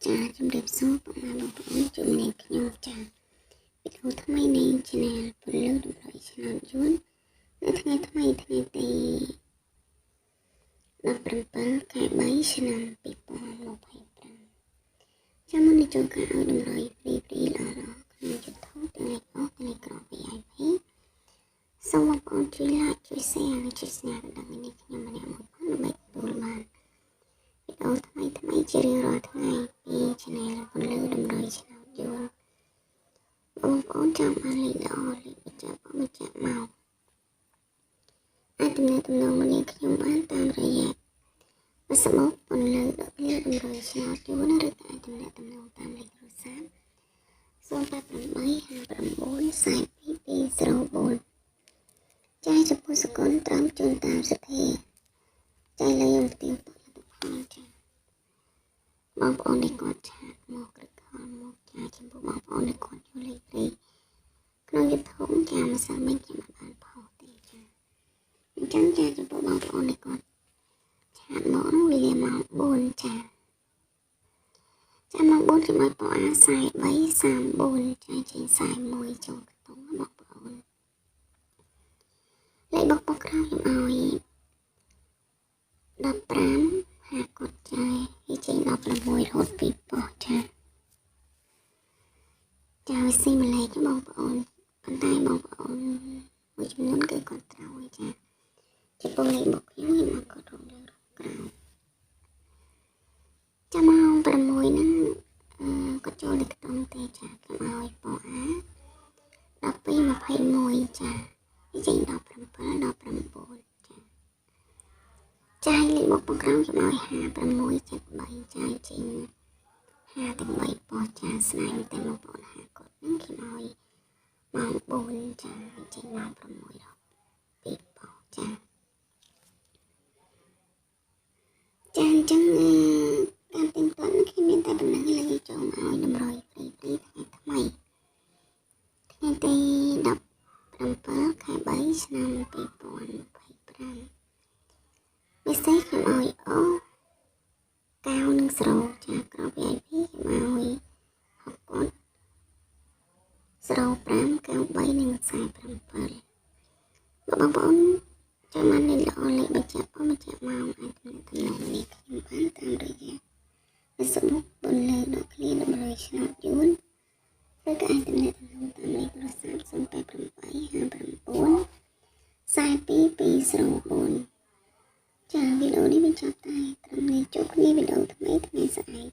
ចាជំរាបសួរពុកម៉ែបងប្អូនជួបនាងខ្ញុំចាវីដេអូថ្មីនៃ Channel ពន្លឺតម្រុយឆ្នោតយួននៅថ្ងៃថ្មីថ្ងៃទី17ខែ3ឆ្នាំ2025ចាំមុននឹងចូលការឲ្យតម្រុយព្រីព្រីល្អល្អក្នុង YouTube ទាំងលេខអូទាំងលេខក្រ VIP សូមបងប្អូនជួយ like ជួយ share និងជួយស្នាកណ្ដឹងនេះខ្ញុំម្នាក់មួយផងដើម្បីទទួលបានវីដេអូថ្មីថ្មីជារៀងរាល់ថ្ងៃពី Channel ពន្លឺតម្រុយឆ្នោតយួនបងប្អូនចង់បានលេខល្អលេខបញ្ជាក់បញ្ជាក់មកអាចទំនាក់ទំនងមកនាងខ្ញុំបានតាមរយៈ Facebook ពន្លឺដកភ្លាតម្រុយឆ្នោតយួនឬក៏អាចទំនាក់ទំនងតាមលេខទូរស័ព្ទ088 59 42 204ចាចំពោះសកលត្រង់ជូនតាមសភាចាលើខ្ញុំផ្ទៀងផ្ទាត់លទ្ធផលចាបងប្អូនដែលគាត់ chat មកឬ call មកចាចំពោះបងប្អូនដែលគាត់ចូលលេខព្រីក្នុង YouTube ចាម្សិលមិញខ្ញុំអត់បានផុសទេចាអញ្ចឹងចាចំពោះបងប្អូនដែលគាត់ chat មកនោះវេលាម៉ោង4ចាចាម៉ោង4ខ្ញុំឲ្យប៉អា43 34ចាចេញ41ចុងខ្ទង់បងប្អូនលេខបុកបុកក្រោមខ្ញុំឲ្យ15ហាកត់ចាវាចេញ16រហូតពីប៉ុស្ចាចាវាស៊ីម្លេចបងប្អូនប៉ុន្តែបងប្អូនមួយចំនួនគឺគាត់ត្រូវចាចំពោះលេខបុកខ្ញុំខ្ញុំអត់គាត់រងលើរងក្រោមចាំម៉ោង6ហ្នឹងអឺគាត់ចូលនៅខ្ទង់ទេចាខ្ញុំឲ្យប៉អា12 21ចាចេញ17 19ចាចាលេខបុកបង្ក្រោមខ្ញុំឲ្យ56 73ចាចេញ5ទាំង3ប៉ុស្ចាស្នាយតែបងប្អូនហាគាត់ហ្នឹងខ្ញុំឲ្យម៉ោង4ចាចេញម៉ោង6ដល់2ប៉ុស្ចាចាអញ្ចឹងតាមទីផ្ទាត់ខ្ញុំមានតែប៉ុណ្្នឹងឡើយចូលមកឲ្យតម្រុយព្រីព្រីថ្ងៃថ្មីថ្ងៃទី17ខែ3ឆ្នាំ2025ពិសេសខ្ញុំឲ្យអូកៅនិងស្រោចាក្រ VIP ខ្ញុំឲ្យ6គាត់ស្រោ5 93និង47បើបងប្អូនចាំបានលេខល្អលេខបញ្ជាក់បញ្ជាក់ម៉ោងអាចទំនាក់ទំនងនេះខ្ញុំបានតាមរយៈ Facebook ពន្លឺដកឃ្លាតម្រុយឆ្នោតយួនឬក៏អាចទំនាក់ទំនងតាមលេខទូរស័ព្ទ088 59 42 204ចាវីដេអូនេះបញ្ចប់តែត្រឹមនេះជួបគ្នាវីដេអូថ្មីថ្ងៃស្អែក